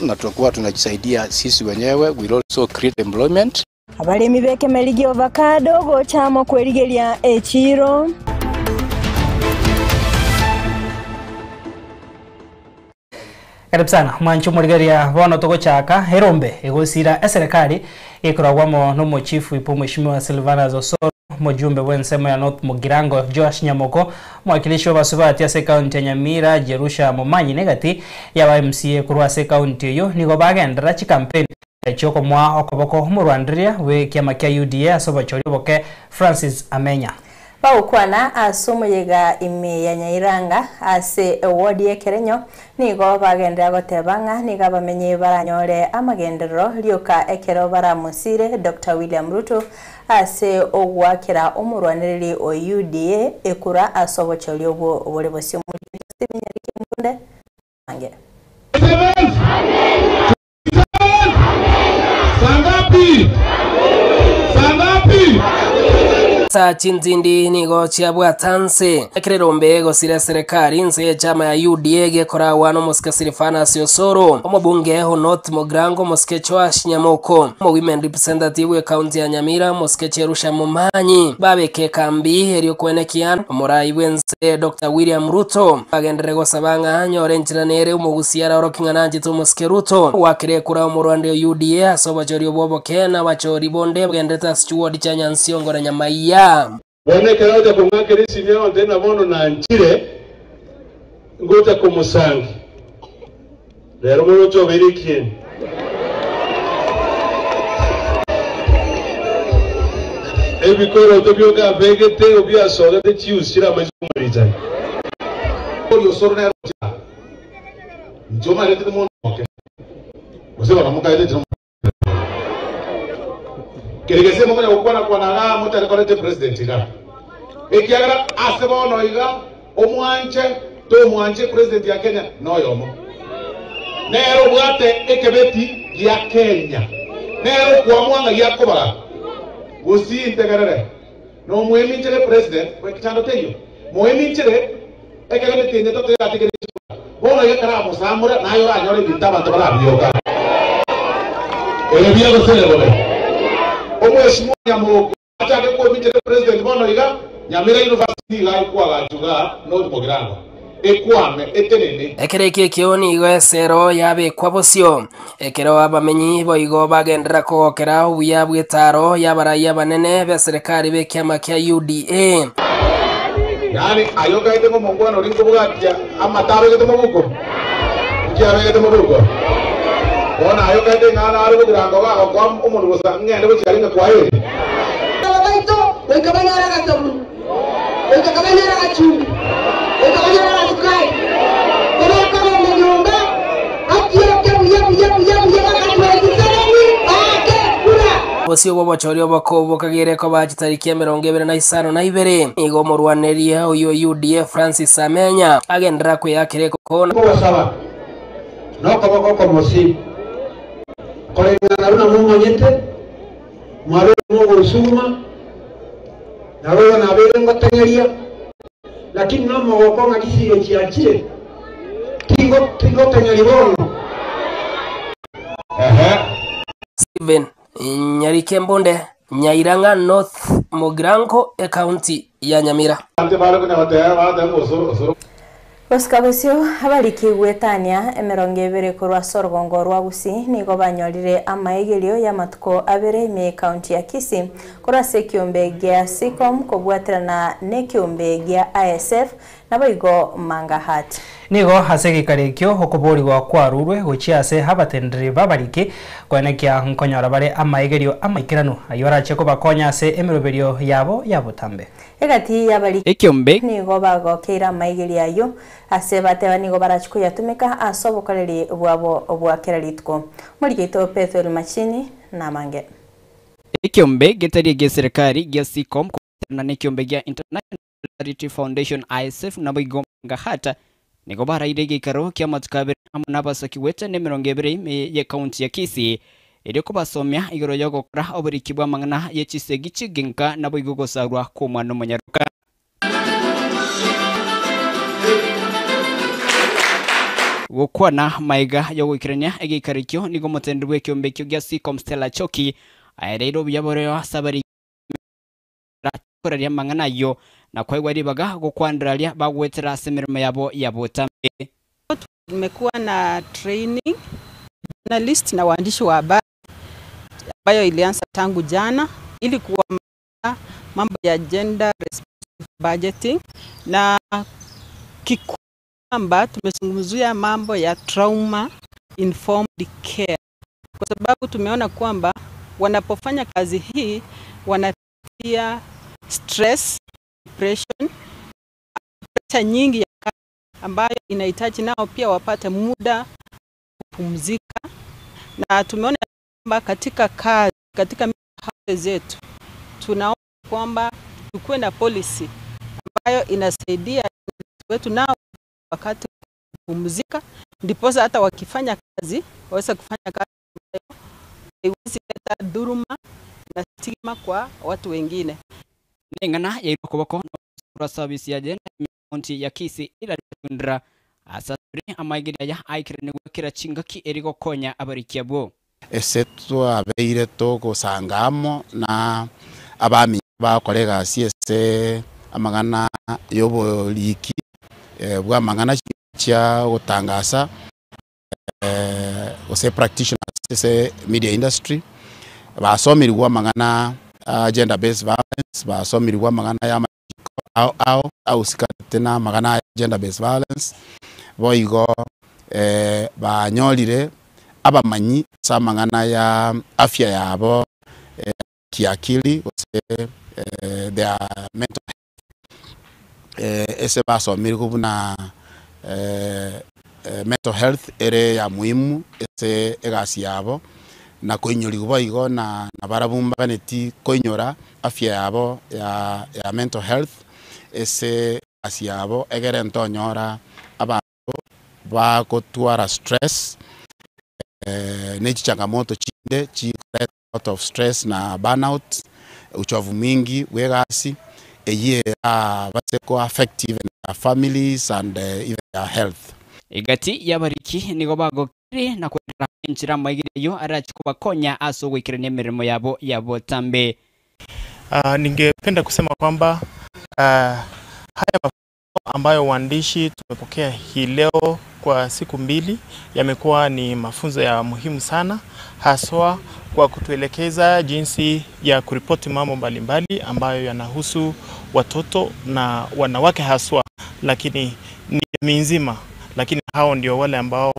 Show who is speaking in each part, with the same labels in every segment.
Speaker 1: Na tutakuwa tunajisaidia sisi wenyewe, we'll also create employment.
Speaker 2: Abaremi b'ekemeri gi'ovakado gocha amo kwerigeria echiiro.
Speaker 3: Karibu sana mwanche omorigereria bono togochaka erombe egosira eserekari gekoragwa amo nomochifu ipo Mheshimiwa Silvanus Osoro omojumbe bw'ensemo ya North Mugirango Joash Nyamoko omwakilishi bw'abasubati ase ekaunti ya Nyamira Jerusha Momanyi negati yaba MCA korwa ase ekaunti eyio nigo bagenderera chikampeni chiokomoa okoboko omorwandereria bw'ekiama kia UDA ase obochori oboke Francis Amenya.
Speaker 4: Bagokwana ase omoyega ime ya Nyairanga ase eward y'Ekerenyo, nigo bagenderera goteba ng'a nigo abamenyi baranyore amagenderero rioka ekero baramosire Doctor William Ruto ase ogoakera omorwanereri o UDA ekura ase obochori obwo bore bosio. Omorikito Stephen Nyariki Mbunde Mange.
Speaker 5: Ase chintindi nigo chiabwata nse ekero erombe egosira eserekari nse y'echama ya UDA gekoragwa nomosike Silvanus Osoro, omobunge o North Mugirango omosike Joash Nyamoko, omowomen representative bw'ecounty ya Nyamira omosike Jerusha Momanyi babeka ekambi erio kwenekia omorai bwense Doctor William Ruto bagenderere gosaba ng'a anyore enchera nere omogusia araorokie ng'a nanchete omosike Ruto gwakera ekura omorwande o UDA ase obochori obwo oboke na abachori bonde bagenderete ase chiwodi chia Nyansiongo na Nyamaiya.
Speaker 6: Bono ekero agocha kong'akera esimi agontebia ng'a bono nanchire, ngocha komosangia. Rero moroche obeire ekieni. Ebikoroto bioka abegete obiasogete chiusi chire amaiso komorichani.
Speaker 7: Oria osoro nere ocha, inche omaete tindi monto moke, gose bono mokaete inche Kere gese mokonya gokwana kwana igaa motari korete president igaa. Ekiagera ase bono iga omwanche tomwanche president ya Kenya noyomo. Nere obwate ekebeti gia Kenya. Nere okoamua ng'a giakobara. Gusii ntegerere. Nomoeminchere president bw'ekechando teiyo. Moeminchere ekero emetienyi etato eratigere chikura. Bono iga ekero amosamore naye oranyore ebinto abanto barabioka. Ere buya gose ere bobe? Omweshimiwa Nyamoko achake koeminchera president bono iga, Nyamira University nigo akwagachwa igaa North Mugirango. Ekwame etenene.
Speaker 5: Ekero ekio ekio nigo esero yabekwa bosio, ekero abamenyi boigo bagenderera kogokera obuya bw'etaaro y'abarai abanene b'eserekari b'ekiama kia UDA.
Speaker 7: Yaani aye okaete ng'a omongwana oria nkobwatia amate abegete mobuko? Inki abegete mobuko? Bono aye okaete ng'a nare gotirango gagokoa omonwe bosa ng'ende gochia aria ng'a kwaeri?
Speaker 8: Aba baito goika banyore agasabuni, goika kabanyore agachumbi, goika banyore agasukari, kobeka abande nyomba, batioke buya buya buya buya bakatwara chisabuni baake ekura.
Speaker 5: Bosio bw'obochori oboko bokagere koba chitariki 25, nigo omorwaneria oyio UDA Francis Amenya agenderera kweyakera ekoko na.
Speaker 9: Nkobasaba nokoboko okomosi, koreng'ana buna momanyete, Mwabeire mogonsuguma, naboigo nabeire ngoteng'eria, lakini nomogoko ng'a chisiiro chiachire, tingo tingoteng'eria bono.
Speaker 7: Ehe.
Speaker 5: Stephen Nyarike Mbunde, Nyairang'a North Mugirango, Ekaunti ya Nyamira.
Speaker 7: Abanto bare konya goteba, baratebe ng'a osoro, osoro.
Speaker 4: Gosika bosio, abariki goetania emerongo ebere korwa ase orogongo rwa Gusii nigo banyorire amaegerio y'amatuko abere ime y'ecounty ya Kisii korwa ase ekiombe gia Seacom kobwaterana nekiombe gia ISF naboigo Mangahat.
Speaker 3: Nigo ase egeikaro ekio okoboorigwa kwarurwe gochia ase abateneneri b'abariki, koenekia nkonyora bare amaegerio amaikeranu ayio arache kobakonya ase emeroberio yabo ya botambe.
Speaker 4: Egati y'abariki
Speaker 10: Ekiombe.
Speaker 4: nigo bagokeire amaigerio ayio, ase bateba nigo barachie koyatumeka ase obokoreri bwabo bwa kera rituko. Omoriki oito Pethuel Machini namange.
Speaker 10: Ekiombe getari egi'eserekari gia Seacom kobwaterana nekiombe gia International Charity Foundation, ISF, naboigo Mangahata nigo baraire egeikaro ki'amatuko abere amo n'abasoki goetania 20 ime y'ecounty ya Kisii erio kobasomia igoro y'ogokora oboriki bw'amang'ana ye chisegi chi'egenka naboigo gosarwa kw'omwana omonyaroka. Gokwana maiga y'ogoikerania egeikaro ekio nigo omoteneneri bw'ekeombe ekio gia Seacom Stella Choki aereire obuya boreo ase abariki koraria amang'ana ayio na koegwa ribaga gokwanera aria bagwetera ase emeremo yabo ya botambe.
Speaker 11: Tumekuwa na training journalist na waandishi wa habari ambayo ilianza tangu jana ili kuwahamasisha mambo ya gender responsive budgeting, na kikuu kwamba tumezungumzia mambo ya trauma informed care, kwa sababu tumeona kwamba wanapofanya kazi hii wanapitia stress, depression, pressure nyingi ya kazi ambayo inahitaji nao pia wapate muda kupumzika, na tumeona kwamba katika kazi, katika houses zetu tunaona kwamba tukuwe na policy ambayo inasaidia wetu nao wakati kupumzika, ndiposa hata wakifanya kazi waweze kufanya kazi ambayo haiwezi leta dhuluma na stigma kwa watu wengine.
Speaker 10: Neng'ana yairwa koboko na service ya gender county ya Kisii iraritundra asasuri amaigeria aya aikire ni gwikira chingaki eri gokonya abarikia abwo.
Speaker 12: Ase twabeire togosanga amo na abami bakora egasi ase amang'ana ya oboriki bwa amang'ana chia gotangasa gose practitioners ase media industry basomirigwe amang'ana a gender based violence, basomirigwe amang'ana ya amachiko ao ao ahusikanete na amang'ana ya gender based violence, boigo banyorire abamanyi ase amang'ana ya afya yabo kiakili gose their mental health, ase basomirigwe buna mental health ere ya muhimu ase egasi yabo na koinyorigwa boigo na barabwo mbaganeti koinyora afya yabo ya mental health ase egasi yabo egere ntonyora abanto bagotwara stress ne chichangamoto chinde chikoreta lot of stress na burnout, uchovu mingi bwa egasi eyie base ko affect even their families and even their health.
Speaker 10: Egati y'abariki nigo bagokire na kwerera enchera amaigiri ayo arachi kobakonya ase ogoikerania emeremo yabo ya botambe.
Speaker 13: Ningependa kusema kwamba haya mafunzo ambayo waandishi tumepokea hii leo kwa siku mbili yamekuwa ni mafunzo ya muhimu sana, haswa kwa kutuelekeza jinsi ya kuripoti mambo mbalimbali ambayo yanahusu watoto na wanawake haswa, lakini ni jamii nzima, lakini hao ndio wale ambao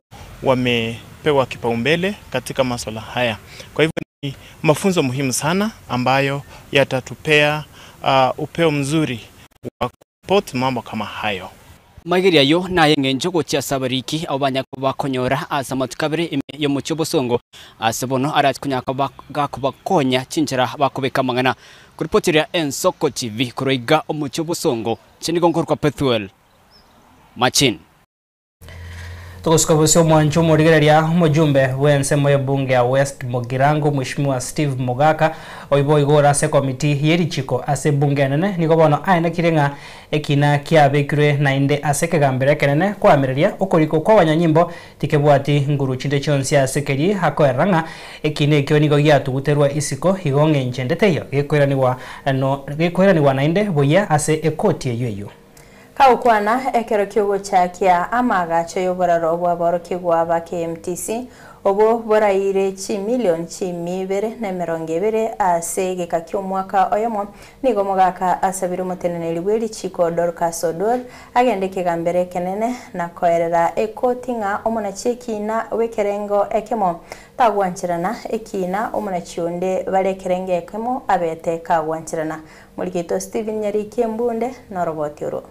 Speaker 13: wamepewa kipaumbele katika masuala haya. Kwa hivyo ni mafunzo muhimu sana ambayo yatatupea upeo mzuri wa kuripoti mambo kama hayo.
Speaker 10: Maigeria yo naye ng'encho gochia sabariki abo banyako bakonyora ase amatuko abere ime y'omochie obosongo ase bono arachi konyaka gakobakonya chinchera bakobeka amang'ana. Kuripotiria Ensoko TV koroiga omochie obosongo chinigo nkorokwa Pethuel Machin.
Speaker 3: Tugusuka busi omwancho omorigereria omojumbe bw'ensemo y'ebunge ya West Mugirango Mheshimiwa Steve Mogaka oibo igoro ase committee y'erichiko ase ebunge enene nigo bono aenekire ng'a ekina kiabekirwe naende ase ekegambero ekenene koamereria okoriko kwa abanyanyimbo tikebwati nguru chinde chionsi ase keri akoerera ng'a ekina ekio nigo giatuguterwa isiko igo ng'enche ndete eyo gekoiraniwa naende buya ase ekoti eyo eyo.
Speaker 4: Kaukwana ekero kiogochakia amagacho y'oboraro bw'aborokigwa ba KMTC obo boraire chimilion chimibere na emirongo ebere ase egeka ki'omwaka oyomo nigo mogaka asabire omoteneneri bw'erichiko Dorcas Oduor agende ekegambero ekenene na koerera ekoti ng'a omonachi ekina bw'ekerengo ekemo tagwancherana ekina omonachi onde bare ekerengo ekemo abete kagwancherana. Moriketo Stephen Nyariki Embunde noroboti oro.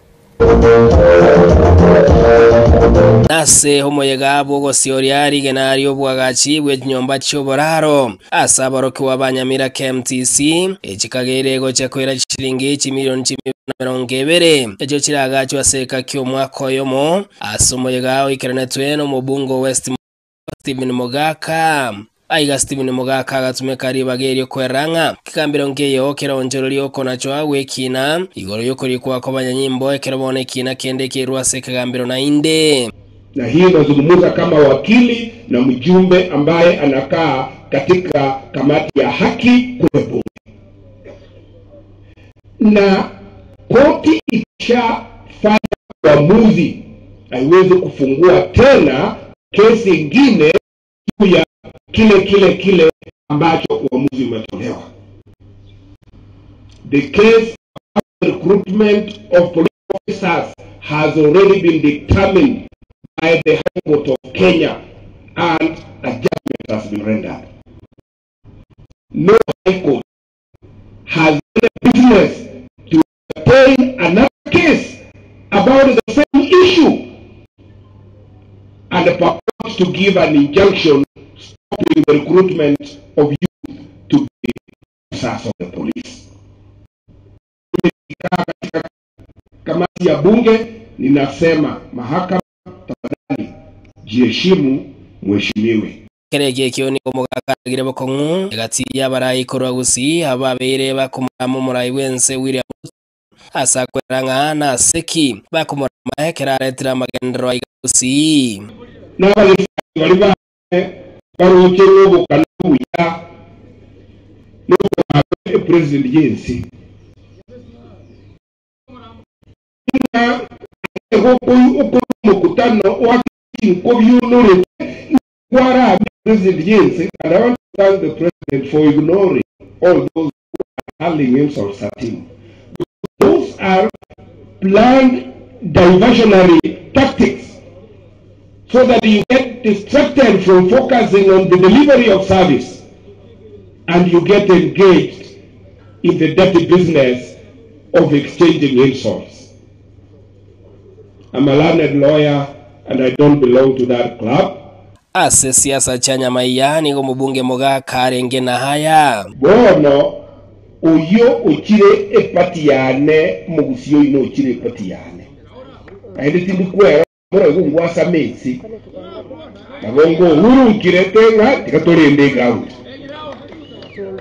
Speaker 5: Nase omoyega bw'ogosioria rigena ri'obwagachi bw'echinyomba chi'oboraro ase abarokiwa ba Nyamira KMTC echikagere gochia koira chiringi chimilioni chimirongo ebere echo chiragachwa ase eka ki'omwaka oyomo ase omoyega oikeranetwe n'omobungo West Stephen Mogaka. Aiga Stephen Mogaka agatumeka ribaga erio kwerang'a kikambiro nkeyo keronchororia okonachwa gw'ekina igoro y'okorikwa kw'abanyanyimbo ekero bono ekina kende kerwa ase ekegambero naende.
Speaker 14: Na hii nazungumza kama wakili na mjumbe ambaye anakaa katika kamati ya haki kule bunge. Na koti ikishafanya uamuzi haiwezi kufungua tena kesi ingine juu ya kile kile kile ambacho uamuzi umetolewa. The case of recruitment of police officers has already been determined by the High Court of Kenya and a judgment has been rendered. No High Court has any business to entertain another case about the same issue and purports to give an injunction stopping the recruitment of youth to be officers of the police. Nikikaa katika kamati ya bunge ninasema mahakama, tafadhali jiheshimu, mheshimiwe.
Speaker 5: Kĩrĩki kĩu nĩ mũgakanagire bũkong'u gati ya barai korwa gusii ababeire bakomorama omorai bwense William Ruto ase akwera ng'a na seki bakomorama ekero aretire amagenderero aiga gusii.
Speaker 14: N'abagisani bari baane baroche n'obokana obuya n'oborabe president yensi na okori omokutano wakinkobyunorete kwarabe president yensi. And I want to thank the president for ignoring all those who are hurling insults at him. Those are planned diversionary tactics so that you get distracted from focusing on the delivery of service and you get engaged in the dirty business of exchanging insults. I'm a learned lawyer and I don't belong to that club.
Speaker 5: Ase siasa chia Nyamaiya nigo omobunge mogaka arenge na haya.
Speaker 14: Bono oyo ochire epati yane mogusi oino ochire epati yane naende tindikwera moroigo ngwasa mesi nabo ngohurukire ng'a tiga torende eground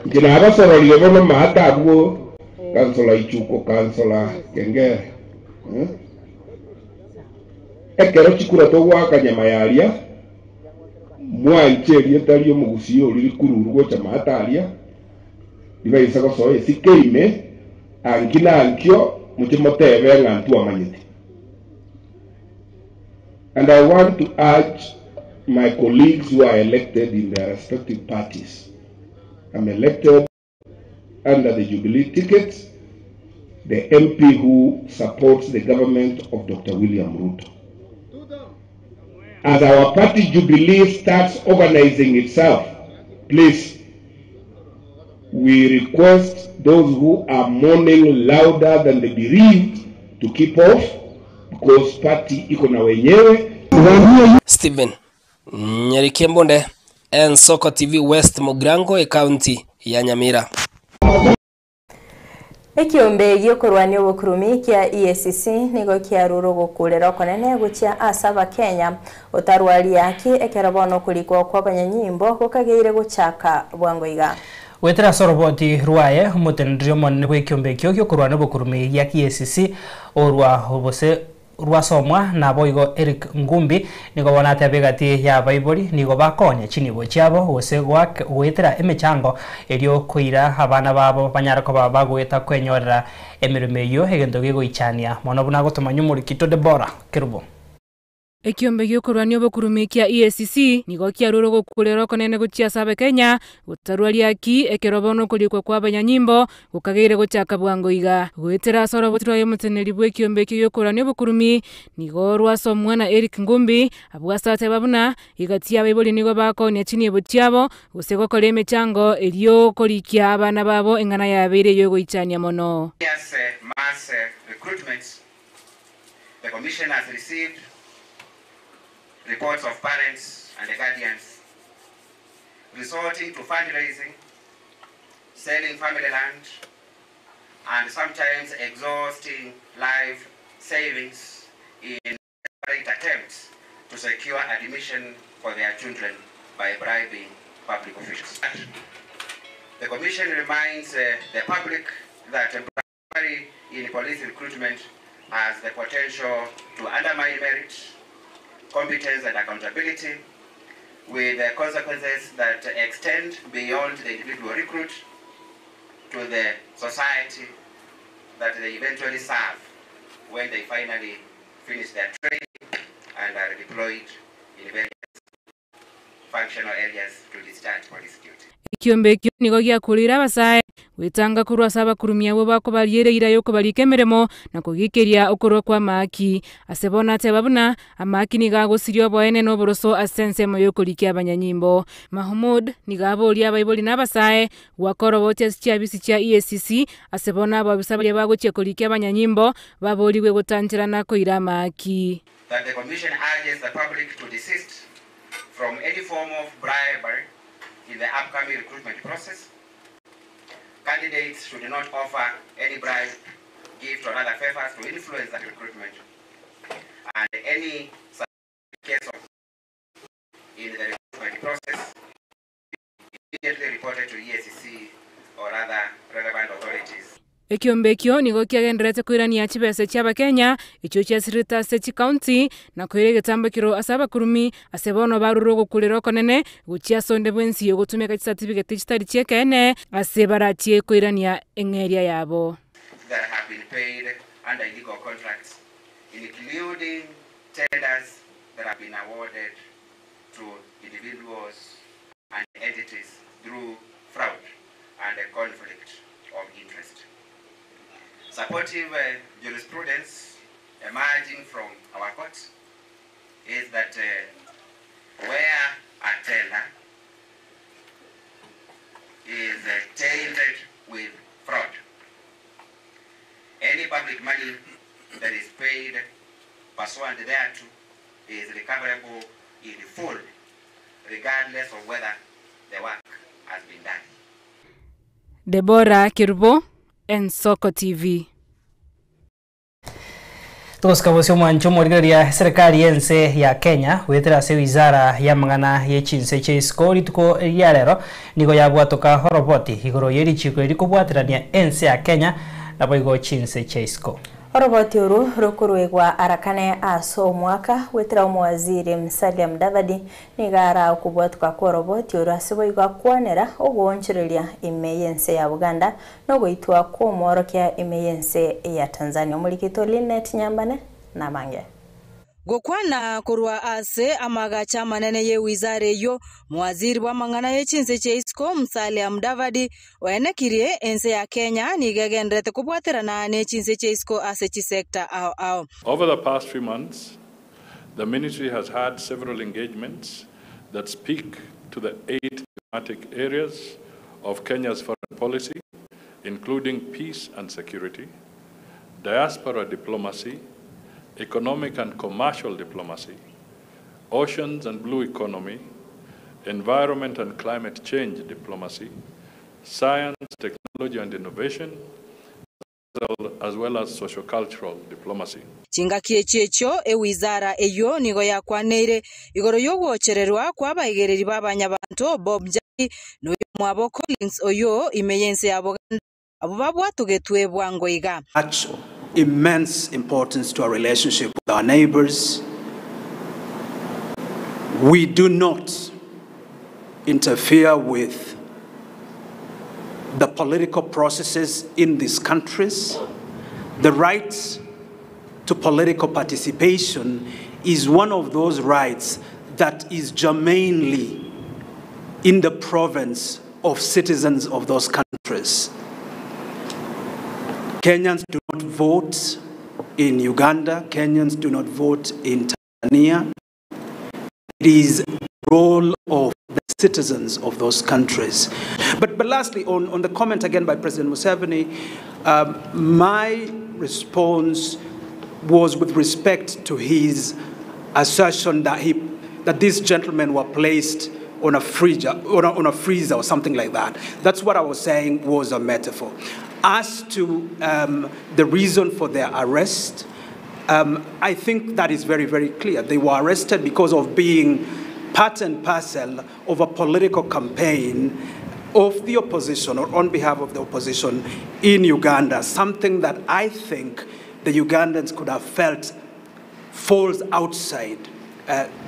Speaker 14: inche nabasororire bono maata abwo kansola Ichuko kansola Kengere ekero chikura togwaka nyama yaria mwanche erieta ria omogusi ori rikururu gocha maata aria ribaisa gosoa esike anki na ankio muche motebe ng'a ntwamanyete. And I want to urge my colleagues who are elected in their respective parties. I'm elected under the Jubilee ticket, the MP who supports the government of Dr. William Ruto. As our party Jubilee starts organizing itself, please, we request those who are mourning louder than the bereaved to keep off, because party iko na wenyewe.
Speaker 5: Stephen Nyarikembonde, Ensoko TV West Mugirango, county ya Nyamira.
Speaker 4: Ekiombe giokorwania obokurumi kia EACC nigo kiaruro gokurera okonene gochia ase Abakenya otarwaria aki ekero bono okorikwa kwa abanyanyimbo gokageire gochaka bwango iga.
Speaker 3: Wetera soroboti rwaye omoteneneri omonene bwa ekiombe ekio giokorwania obokurumi gia EACC orwa obose rwasomwa nabo igo Eric Ngumbi nigo bona atebe gati ya baibori nigo bakonya chinibo chiabo gose gwetera emechango erio koira abana babo banyara koba bagweta kwenyorera emirimo eyo egento gegoichania mono buna gotomanya omorikito Debora Kerubo.
Speaker 15: Ekiombe giokorwania obokurumi kia EACC nigo kiaruro gokurera okonene gochia ase Abakenya gotarwaria aki ekero bono okorikwa kwa abanyanyimbo gokageire gochaka bwango iga goetera ase oroboti rwaye omoteneri bwa ekiombe ekio giokorwania obokurumi nigo rwasomwa na Eric Ngumbi abwo ase ateba buna igati ya abaibori nigo bakonia chinibo chiabo gose gokora emechango erio korikia abana babo eng'ana yabeire yogoichania mono.
Speaker 16: Yes, mass recruitments. The commission has received reports of parents and the guardians resorting to fundraising, selling family land, and sometimes exhausting life savings in desperate attempts to secure admission for their children by bribing public officials. The Commission reminds the public that bribery in police recruitment has the potential to undermine merit, competence and accountability, with consequences that extend beyond the individual recruit to the society that they eventually serve when they finally finish their training and are deployed in various functional areas to discharge police duty.
Speaker 15: Ekiombe ekio nigo giakoreire abasae gwetanga korwa ase abakurumia abwo bakobariera eira y'okobarika emeremo na kogikeria okorwa kwa amaaki. Ase bono ateba buna amaaki nigo agosiria oboene na oboroso ase ensemo y'okorikia abanyanyimbo. Mahmood nigo aboria abaibori na abasae goaka oroboti ase chiabisi chia EACC ase bono ababisa baria bagochia korikia abanyanyimbo baborigwe gotancherana koira amaaki.
Speaker 16: That the Commission urges the public to desist from any form of bribery in the upcoming recruitment process. Candidates should not offer any bribe, gift or other favors to influence the recruitment. And any case of in the recruitment process immediately reported to EACC or other relevant authorities.
Speaker 15: Ekiombe ekio nigo kiagenderete koirania chibesa chia abakenya echio chiasirete ase chikaunti na koira egetambokero ase abakurumi ase bono barure ogokurera okonene gochia ase onde bwensi ogotumeka chisatibigeti chitari chi'ekeene ase barachie koirania eng'eria yabo.
Speaker 16: That have been paid under illegal contracts, including tenders that have been awarded to individuals and entities through fraud and a conflict of interest. Supportive jurisprudence emerging from our court is that where a tender is tainted with fraud, any public money that is paid pursuant thereto is recoverable in full, regardless of whether the work has been done.
Speaker 15: Deborah Kerubo, Ensoko TV.
Speaker 3: Togosika bosio omwancho omorigereria serikali y'ense ya Kenya gwetera ase wizara ya mang'ana ya chinse chia isiko rituko ria rero nigo yabwatoka oroboti igoro ya richiko erikobwaterania ense ya Kenya nabo igo chinse chia isiko.
Speaker 4: Oroboti oru rukurwegwa arakane ase omwaka gwetera omowaziri Musalia Mudavadi nigo ara okobwatuka kwa oroboti oru ase boigo akwanera ogoonchoreria ime y'ense ya Buganda na ogoitwa kwa omworokia ime y'ense ya Tanzania. Omorikito Linet Nyambane nabange.
Speaker 17: Gokwana korwa ase amagacha amanene ye wizara eyo mwaziri bwa mang'ana y'echinse chia isiko Musalia Mudavadi oenekirie ense ya Kenya nigo egenderete kobwaterana na echinse chia isiko ase chisekta ao ao.
Speaker 18: Over the past 3 months, the ministry has had several engagements that speak to the 8 thematic areas of Kenya's foreign policy, including peace and security, diaspora diplomacy, economic and commercial diplomacy, oceans and blue economy, environment and climate change diplomacy, science, technology and innovation, as well as sociocultural diplomacy.
Speaker 17: Chingaki echi ekio ewizara eyo nigo yakwaneire igoro y'ogochererwa kwa abaigereri b'abanyabanto Bob Njagi n'oyo mwabo Collins oyo ime y'ense ya Buganda abo babwatugetwe bwango iga.
Speaker 19: Immense importance to our relationship with our neighbors. We do not interfere with the political processes in these countries. The right to political participation is one of those rights that is germanely in the province of citizens of those countries. Kenyans do not vote in Uganda. Kenyans do not vote in Tanzania. It is the role of the citizens of those countries. But lastly, on the comment again by President Museveni, my response was with respect to his assertion that that these gentlemen were placed on a freezer, on a freezer or something like that. That's what I was saying was a metaphor. As to the reason for their arrest, I think that is very, very clear. They were arrested because of being part and parcel of a political campaign of the opposition or on behalf of the opposition in Uganda, something that I think the Ugandans could have felt falls outside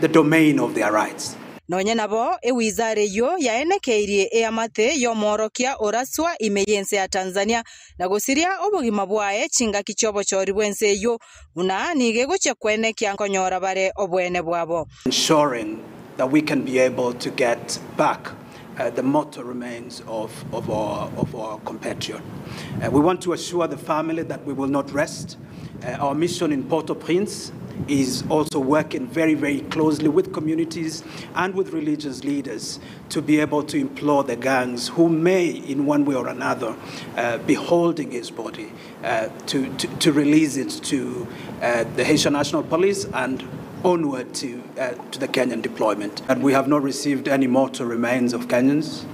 Speaker 19: the domain of their rights.
Speaker 17: Nonye nabo, ewizara eyio yaenekeirie eamate y'omoorokia oraswa ime y'ense ya Tanzania na gosiria obogima bwaye chingaki chi'obochori bw'ense eyio, buna nigo egochia kwenekia nkonyora bare oboene bwabo.
Speaker 19: Ensuring that we can be able to get back the mortal remains of, of, our, of our compatriot. We want to assure the family that we will not rest. Our mission in Port-au-Prince is also working very, very closely with communities and with religious leaders to be able to implore the gangs who may, in one way or another, be holding his body to, to, to release it to the Haitian National Police and onward to, to the Kenyan deployment. And we have not received any mortal remains of Kenyans.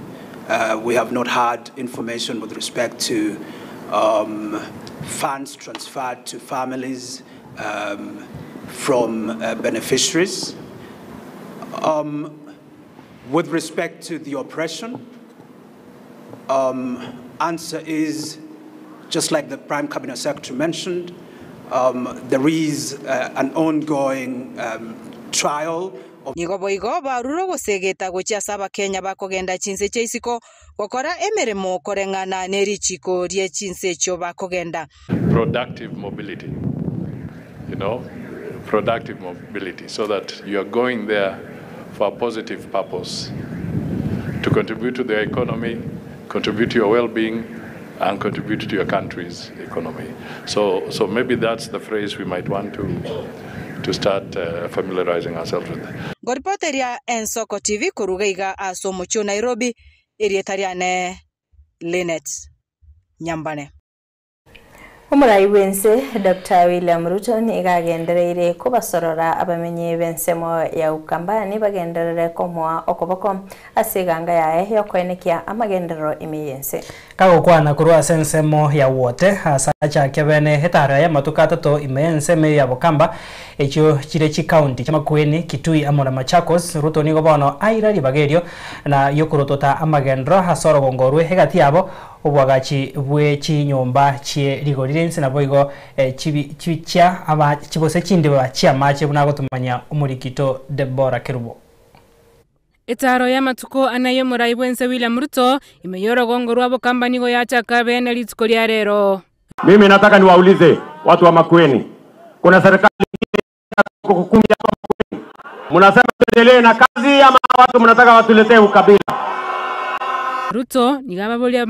Speaker 19: We have not had information with respect to funds transferred to families from beneficiaries. With respect to the oppression, answer is, just like the Prime Cabinet Secretary mentioned, there is an ongoing trial.
Speaker 17: Nigo boigo barure ogosegeta gochia ase abakenya bakogenda chinse chia isiko gokora emeremo koreng'ana na erichiko rie chinse echio bakogenda.
Speaker 18: Productive mobility, productive mobility, so that you are going there for a positive purpose, to contribute to the economy, contribute to your well-being, and contribute to your country's economy. So, so maybe that's the phrase we might want to start familiarizing ourselves with.
Speaker 17: Ngoripoteria Ensoko TV koruga iga ase omochie o Nairobi, erieta riane Linet Nyambane.
Speaker 4: Omorai bwense Dr. William Ruto niga agendereire kobasorora abamenyi b'ensemo ya Ukambani bagenderere komoa okoboko ase eganga yaye yokoenekia amagenderero ime y'ense.
Speaker 3: Kagokwana korwa ase ensemo ya wote ase achake bene etaro ya matuko atato ime y'ensemo ya Bokamba echio chire chikaunti chia Makueni, Kitui amo na Machakos. Ruto nigo bono aira ribaga erio na yokorotota amagendero ase orogongo orwe egati yabo obwagachi bwe chinyomba chie rigori rinse nabo igo chibichia aba chibose chindiba chiamache buna gotumanya omorikito Deborah Kerubo.
Speaker 15: Etaro ya matuko anayo morai bwense William Ruto imeyorogongo rwa Bokamba nigo yachaka bene rituko ria rero.
Speaker 20: Mimi nataka niwaulize watu wa Makueni, kuna serikali kumi hapa Makueni, mnasema tuendelee na kazi ama watu mnataka watuletee ukabila?
Speaker 15: Ruto nigababoria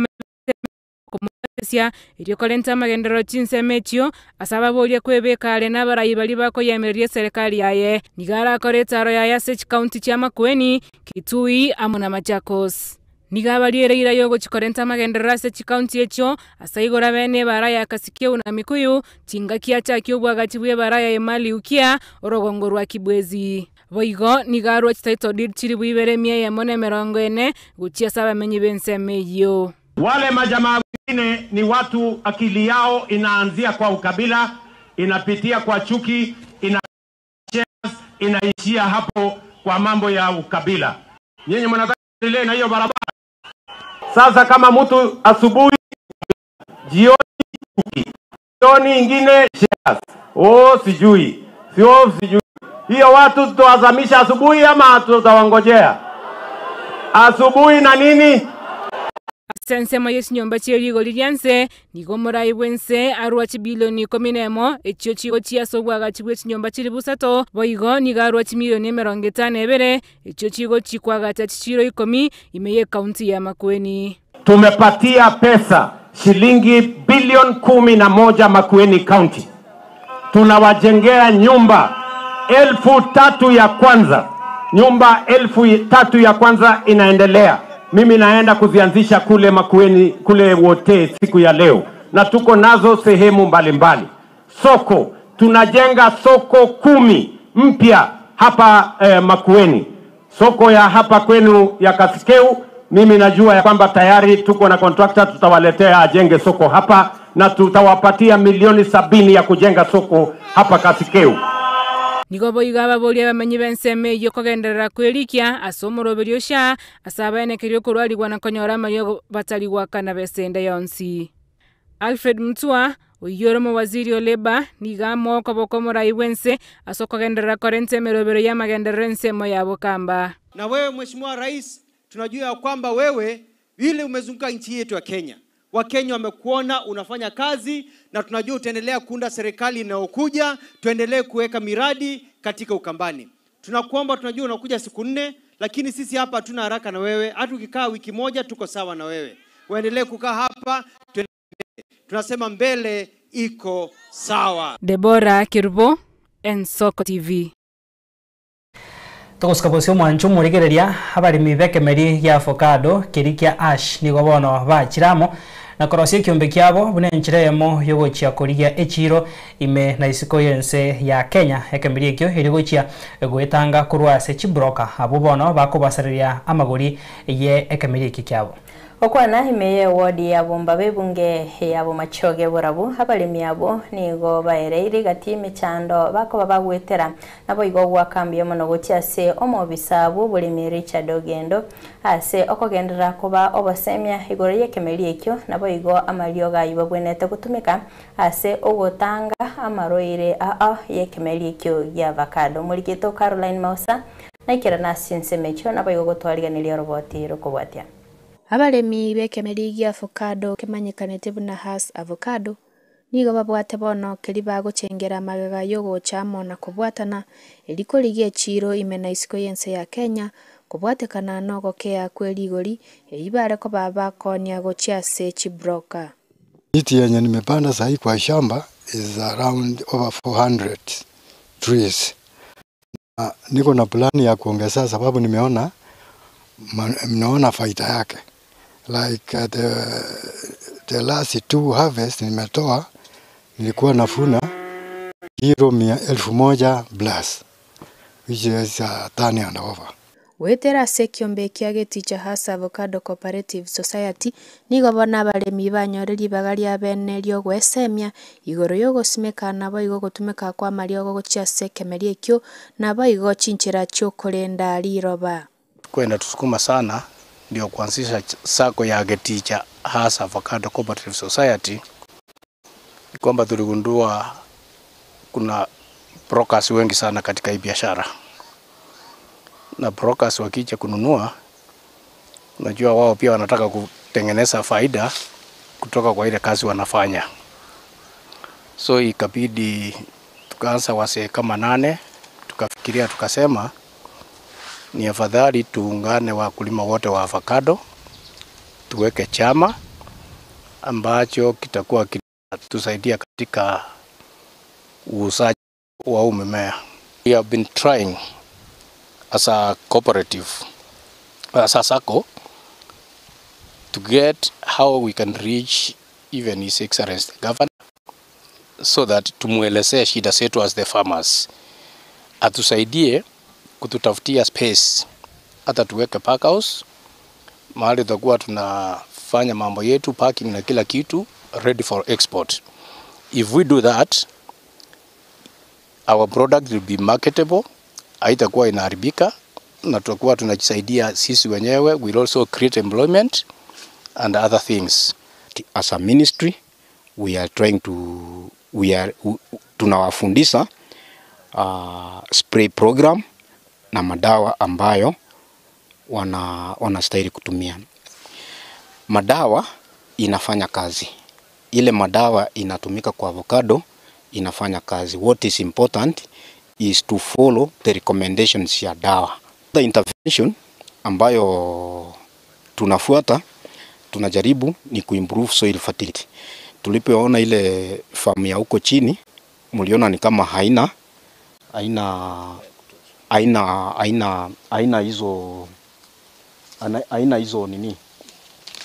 Speaker 15: sia iriokorenta amagendero chinsemo echio ase ababoria kwebekare n'abarayi bari bakoyemereria serikali yaye nigarakora etaro yaye ase chikaunti chia Makueni, Kitui amo na Machakos. Nigabariereire yogochikorenta amagenderero ase chikaunti echio ase igora bene ebara ya Kasikeu na Mikuyu chingaki achaki obwagachi bwa ebara ya Emali Ukia orogongo rwa Kibwezi. Boigo nigarwa chititle deed chiri bwibere 140 gochia ase abamenyi b'ensemo eyio.
Speaker 20: Wale majamaa wengine ni watu akili yao inaanzia kwa ukabila, inapitia kwa chuki, ina inaishia hapo kwa mambo ya ukabila. Nyinyi mnataka ile na hiyo barabara. Sasa kama mtu asubuhi, jioni chuki, jioni ingine shares. Oh, sijui. Sio sijui. Hiyo watu tutawazamisha asubuhi ama tutawangojea? Asubuhi na nini?
Speaker 15: Sensemo y'ekinyomba ky'erigori rya nigo morai bwense arwa chibilioni 11 echio chigo chiase obwagachi bw'ekinyomba chiri busato boigo nigo arwa chimilioni 52 echio chigo chikwagacha chichiro 10 ime y'ekaunti ya Makueni.
Speaker 20: Tumepatia pesa shilingi bilioni 11 Makueni County. Tunawajengea nyumba 3,000 ya kwanza. Nyumba 3,000 ya kwanza inaendelea. Mimi naenda kuzianzisha kule Makueni, kule wote siku ya leo, na tuko nazo sehemu mbalimbali. Soko, tunajenga soko 10 mpya hapa Makueni. Soko ya hapa kwenu ya Kasikeu, mimi najua ya kwamba tayari tuko na contractor, tutawaletea ajenge soko hapa na tutawapatia milioni 70 ya kujenga soko hapa Kasikeu.
Speaker 15: Nigo boigo ababoria abamenyi b'ensemo eyio kogenderera kwerikia ase omoroberio sha ase abaenekeria okorwarigwa na konyora amariogo batari gwakana besende yonsi. Alfred Mutua, Oyio ore omowaziri o Labour nigo amoa okoboko omorai bw'ense ase okogenderera korenta emerobero y'amagenderero ensemo ya Bokamba.
Speaker 21: Na wewe Mheshimiwa Rais, tunajua ya kwamba wewe vile umezunguka nchi yetu ya Kenya, Wakenya wamekuona unafanya kazi, na tunajua utaendelea kuunda serikali inayokuja, tuendelee kuweka miradi katika Ukambani. Tunakuomba, tunajua unakuja siku nne, lakini sisi hapa hatuna haraka na wewe. Hata ukikaa wiki moja tuko sawa na wewe. Uendelee kukaa hapa, tuendelee. Tunasema mbele iko sawa.
Speaker 15: Deborah Kerubo, Ensoko TV.
Speaker 3: Togosika bosio omwancho omorigereria abaremi bekemeri gia avocado keri kia ash nigo bono bachiramo na korosia ekiombe kiabo buna enchera eyemo yogochia korigia echiro ime na isiko yense ya Kenya. Ekemeri ekio eri gochia goetanga korwa ase chibroka abo bono bakobasareria amagori ye ekemeri eki kiabo.
Speaker 4: Okwana imeye wodi ya bomba bebunge ya bomachoge borabu abalemi abo nigo baereire gati emechando bakoba bagwetera nabo igo gwakambia mono gochia ase omobisa bw'oboremi Richard Ogendo ase okogendera koba obosemia igoro y'ekemeri ekio nabo igo amarioga ayu babwenete gotumeka ase ogotanga amaroire aa y'ekemeri ekio gia avocado. Moriketo Caroline Mausa naikera nase ensemo ekio nabo igo gotwariganiria oroboti rokobwatia.
Speaker 22: Abaremi b'ekemeri gia avocado kemanyekanete buna Hass avocado nigo babwate bono keri bagochengera amagega y'ogocha amo na kobwatana eriko rigia echiro ime na isiko y'ense ya Kenya kobwatekana na ogokea kwa erigori eyi bare koba bakonia gochia ase chibroka.
Speaker 23: Miti yenye nimepanda sahi kwa shamba is around over 400 trees. Na niko na plani ya kuongezea sababu nimeona mnaona faida yake. Like the last two harvest nimetoa, nilikuwa nafuna kilo 1,000 plus, which is a ton and over.
Speaker 22: Wetera ase ekiombe kia geticha Hass Avocado Cooperative Society nigo bono abaremi banyorire ribaga ria bene ri'ogoesemia igoro y'ogosimeka nabo igo gotumeka kwa amariogo gochia ase ekemeri ekio nabo igo chinchera chiokorenda riroba.
Speaker 1: Kwenda tusukuma sana ndio kuanzisha sako ya Geticha Hass Avocado Cooperative Society, kwamba tuligundua kuna brokers wengi sana katika hii biashara, na brokers wakija kununua, unajua wao pia wanataka kutengeneza faida kutoka kwa ile kazi wanafanya. So ikabidi tukaanza wase kama 8, tukafikiria tukasema ni afadhali tuungane wakulima wote wa avocado, tuweke chama ambacho kitakuwa kinatusaidia katika uuzaji wa huu mimea. We have been trying as a cooperative, as a SACCO, to get how we can reach even His Excellency the Governor, so that tumuelezee shida zetu as the farmers, atusaidie kututafutia space, hata tuweke pack house mahali tutakuwa tunafanya mambo yetu, parking na kila kitu ready for export. If we do that, our product will be marketable, haitakuwa inaharibika na tutakuwa tunajisaidia sisi wenyewe. We'll also create employment and other things.
Speaker 24: As a ministry, we are trying to, we are, tunawafundisha spray program na madawa ambayo wanastahili kutumia. Madawa inafanya kazi. Ile madawa inatumika kwa avocado inafanya kazi. What is important is to follow the recommendations ya dawa. The intervention ambayo tunafuata, tunajaribu ni kuimprove soil fertility. Tulipoona ile farm ya huko chini, mliona ni kama haina hizo nini,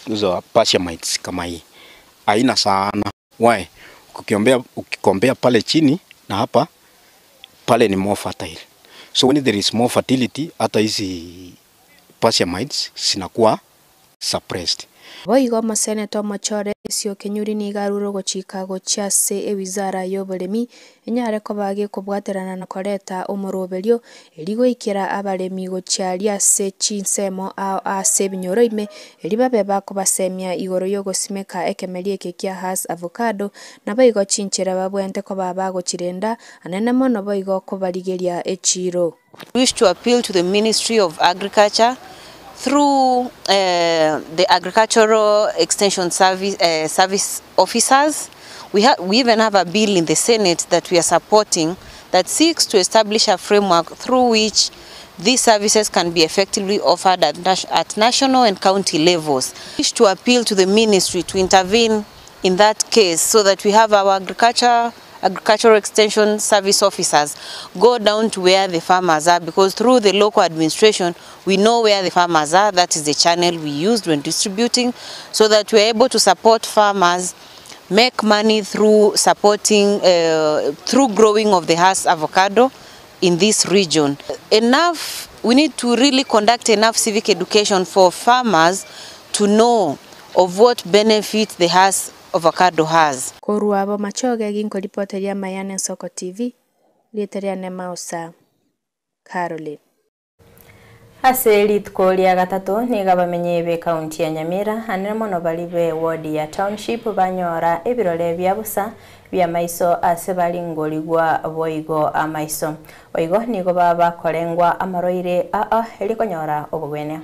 Speaker 24: hizo parasamites kama hii haina sana. Why? Ukikombea pale chini na hapa pale ni more fertile. So when there is more fertility, hata hizi parasamites zinakuwa suppressed.
Speaker 22: Boigo omoseneta omochore Patrice Okenyuri nigo arure ogochika gochia ase ewizara ya oboremi enyare koba gekobwaterana na koreta omoroberio eri goikera abaremi gochia aria ase chinsemo ao ase ebinyoro ime eri babe bakobasemia igoro ya ogosimeka ekemeri eke kia Hass avocado nabo igo chinchera babwente koba bagochirenda anene mono boigo kobarigeria echiro.
Speaker 2: Wish to appeal to the Ministry of Agriculture through the Agricultural Extension Service, Service officers. We, we even have a bill in the Senate that we are supporting that seeks to establish a framework through which these services can be effectively offered at, at national and county levels. We wish to appeal to the ministry to intervene in that case so that we have our agriculture agricultural extension service officers go down to where the farmers are, because through the local administration we know where the farmers are. That is the channel we used when distributing, so that we are able to support farmers make money through supporting through growing of the Hass avocado in this region. Enough, we need to really conduct enough civic education for farmers to know of what benefit the Hass avocado has.
Speaker 22: Korwa Bomachoge ginkoripoteria Mayane Nsoko TV, rieta riane Mausa Caroline.
Speaker 4: Ase rituko ria gatato niga bamenye be kaunti ya Nyamira anene mono bari be ward ya township banyora ebirore bya busa bya maiso ase baringorigwa boigo amaiso boigo nigo baba korengwa amaroire aa erikonyora obogwene.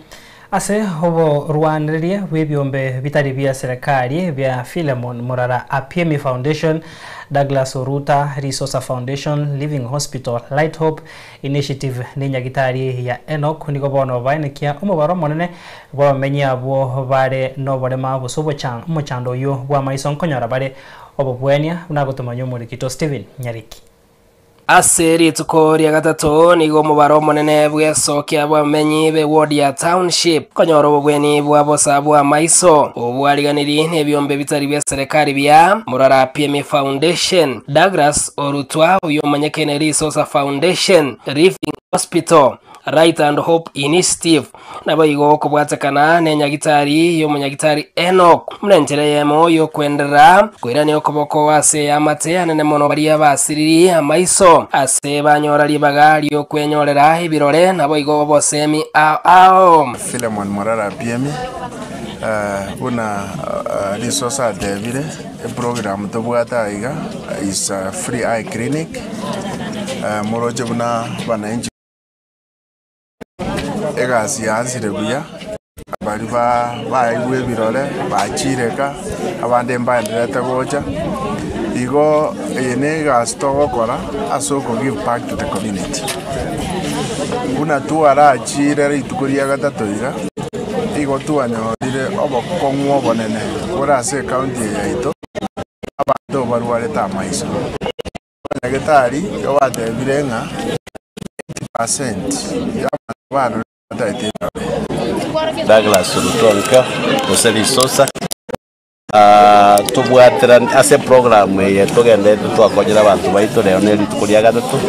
Speaker 3: Ase obo rwaniririe bw'ebyombe bitari bya serikali bya Philemon Murara Apiemi Foundation, Douglas Oruta Resource Foundation, Living Hospital, Light Hope Initiative ni nyagitari ya Enoch nigo bono baenekia omobaro omonene bw'abamenyi abwo bare noborema gose omochando oyo bwa maiso nkonyora bare obobwenia buna gotomanya omorikito Stephen Nyariki.
Speaker 5: Ase rituko ria gatato nigo omobaro omonene bwesokia bwamenyi be ward ya township konyora obobweni bwa bosa bwa maiso obwariganiri n'ebyombe bitari bya serikali bya Murara Apiemi Foundation, Douglas Orutwa uyo omanyekene Resource Foundation, Living Hospital, Right and Hope Initiative nabo igo okobwatekana na enyagitari y'omonyagitari Enoch munenchere yemo yokwenderera kwirania okoboko ase amate anene mono baria basiriri amaiso ase banyora ribaga ryokwenyorera ebirore nabo igo obosemi ao ao.
Speaker 6: Philemon Murara Apiemi buna Resource atebire eprogram tobwate iga is a free eye clinic moroche buna bananchi egasi yansire buya bari baigwa ebirore bachireka abande mbaenderete gocha igo eye ne egasi togokora ase oko give back to the community buna twarachire rituko ria gatato iga igo twanyorire obokong'u obonene bore ase ekaunti eye yaito abanto barwarete amaiso abanyagetari batebire ng'a 80% ya abantu barwarete.
Speaker 8: Douglas Rutonka gose Risosa tobwatera ase program eye togendete twakonyera abantu baito rero ne rituko ria gatato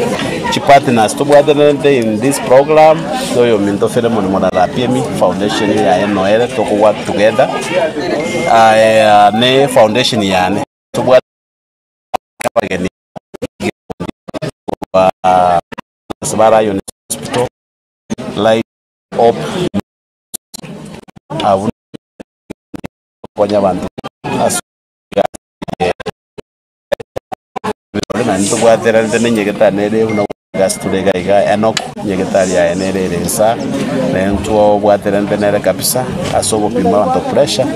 Speaker 8: chipartners tobwaterete in this program toyo minto Philemon Murara Apiemi Foundation yaye noere tokogwa together ne foundation yane tobwate abageni Sibara Hospital Light Hope abu konya abantu ntobwaterante nenyegetari nere buna gasturega iga Enoch nyegetari yaye nere ere nsa nentwobwaterante nere kabisa ase ogopima abanto pressure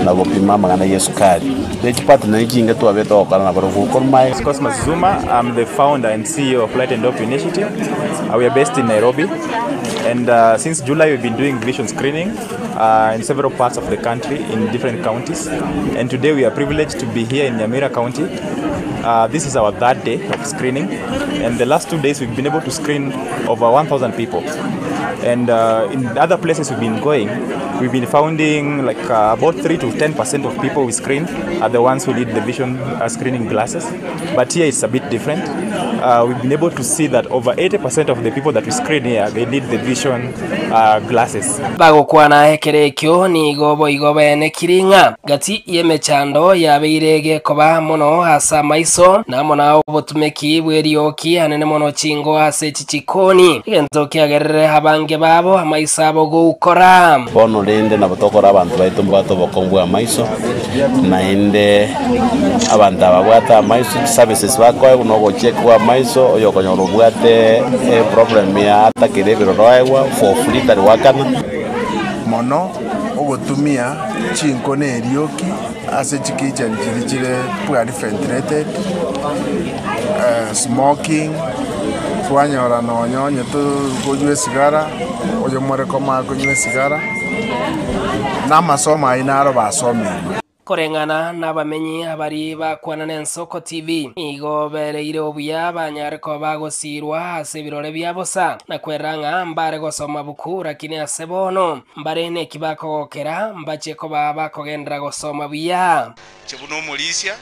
Speaker 8: na gopima amang'ana ya esukari nechipartner nichinge twabete gokora nabo gokormae.
Speaker 9: Cosmas Zuma, I'm the founder and CEO of Light and Hope Initiative. We are based in Nairobi, and since July we've been doing vision screening in several parts of the country in different counties, and today we are privileged to be here in Nyamira County. This is our third day of screening, and the last 2 days we've been able to screen over 1,000 people. And in other places we've been going, we've been finding like about 3 to 10% of people we screen are the ones who need the vision screening glasses. But here it's a bit different. We've been able to see that over 80% of the people that we screen here, they need the vision glasses.
Speaker 5: Bagokwana ekero ekio nigo boigo baenekiri ng'a gati y'emechando yabeire egekoba mono ase amaiso, na amo na obotumeki bw'erioki anene mono chingo ase echi chikoni, egento kiagerire abange babo amaiso abo goukora.
Speaker 8: Bono rende nabo tokora abanto baito mbwate obokong'u bw'amaiso, naende abanto aba babwate amaiso, chiservices bakoegwa na ogochekwa amaiso, oyokonyora obwate eproblem ya atakire ebiroro aegwa for free tari goakana.
Speaker 6: Mono ogotumia chinko na erioki ase chikitchen chiria chire poorly ventilated, smoking, twanyora nonya onye tokonywa esigara, oyomore komaa konywa esigara, na amasomo ayio naro basomirwe.
Speaker 5: Koreng'ana nabamenyi abaria bakwana n'Ensoko TV, nigo bereire obuya banyare koba bagosiirwa ase ebirore bia bosa, na kwerora ng'a mbare gosoma buku, rakini ase bono mbare neki bakogokera, mbache koba bakogenderera gosoma buya.
Speaker 7: Inche buna omorisia,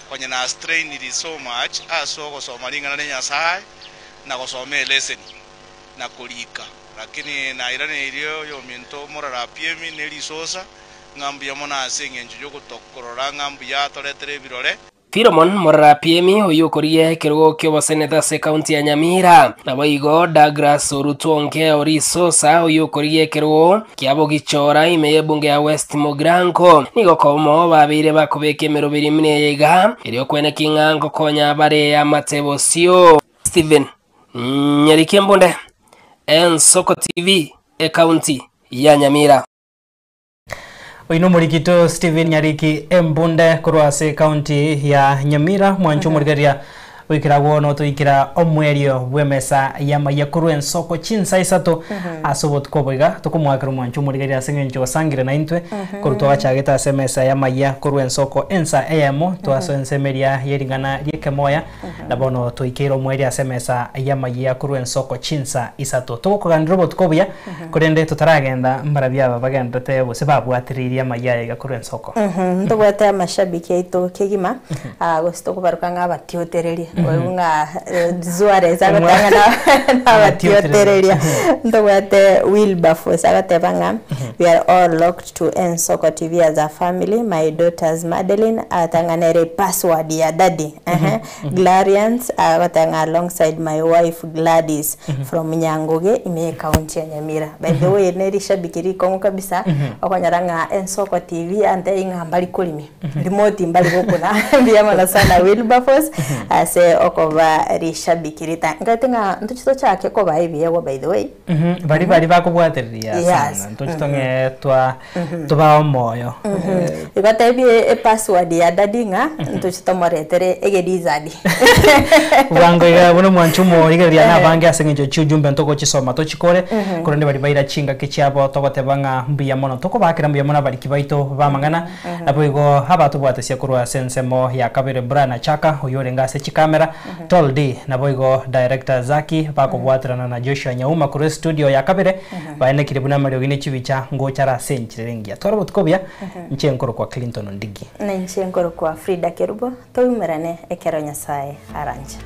Speaker 7: konya nastrainiri so much ase ogosoma ring'ana ria Nyasae, na gosoma eleseni, na korika. Lakini nairaneirie oyominto omorarapiemi ne risosa, ng'a mbuya mono ase engencho y'ogotokorora ng'a mbuya atoretere ebirore.
Speaker 5: Philemon Morarapiemi, oyio okorigia ekerogo ki'oboseneta ase ekaunti ya Nyamira. Naboigo Douglas Orutuonke o Risosa, oyio okorigia ekerogo kia Bogichora ime y'ebunge ya West Mugirango. Nigo komo babeire bakobeka emeroberi emine eye iga, erio kweneki ng'a ngokonya bare amate bosio. Stephen Nyariki Embunde, Ensoko TV, ekaunti ya Nyamira.
Speaker 3: Oino omorikito Stephen Nyariki Embunde korwa ase ekaunti ya Nyamira mwanche omorigereria goikera agwo notoikera omwerio bw'emesa y'amaiya korwa ensoko chinsa isato ase obotuko obo iga tokomoakera omwanche omorigereria ase eng'encho osangire naintwe korwa twagachagete ase emesa y'amaiya korwa ensoko ensa eyemo twasoa ensemo eria y'ering'ana ri'ekemoya Na bono twaikeire omoerio ase emesa y'amayia korwa ensoko chinsa isato. Togokoganera obotuko obuya, korende totaragenda mbarabio aba bagenderete gose babwatireirie amayia aya iga korwa ensoko.
Speaker 4: Ntobwate amashabiki aito kegima, gose tokobaroka ng'a abatiotereria, oigwe ng'a Suarez agoteba ng'a nabatiotereria. Ntobwate Wilberforce agoteba ng'a we are all locked to Ensoko TV as a family, my daughters Madeline agoteba ng'a nere epassword ya daddy. Ehe, Glarians agoteba ng'a alongside my wife Gladys from Nyangoge ime ye county ya Nyamira. By the way ne rishabiki rikong'u kabisa okonyora ng'a Ensoko TV antebie ng'a mbari korimi remote mbari gokuna mbuya mono sana Wilberforce ase okoba rishabiki rita nkaete ng'a ntochi tochake kobaa ebiegwa by the way.
Speaker 3: Baria baria bakobwatereria sana ntochi tong'ee twa tobae omoyo.
Speaker 4: Igo tebie epassword ya daddy ng'a ntochi tomoretere egedizadi.
Speaker 3: Bwango iga buna omwanchi omorigereria na abange ase eng'encho chiujumbe ntogochisoma tochikore, korende baria baira chingaki chiabo togoteba ng'a mbuya mono. Tokobakera mbuya mono abariki baito b'amang'ana, naboigo abatobwatesia korwa ase ensemo ya kabere Brian Achaka oyio orenge ase chikamera, Tol D naboigo Director Zaki bakobwaterana na Joshua Nyauma korwa estudio ya kabere baenekire buna amariogi ne chibicha ngocha are ase enchera engiya. Twara obotuko obuya, inche nkorokwa Clinton Ondigi.
Speaker 4: Na inche nkorokwa Frida Kerubo, toumerane ekero Nyasae aranche.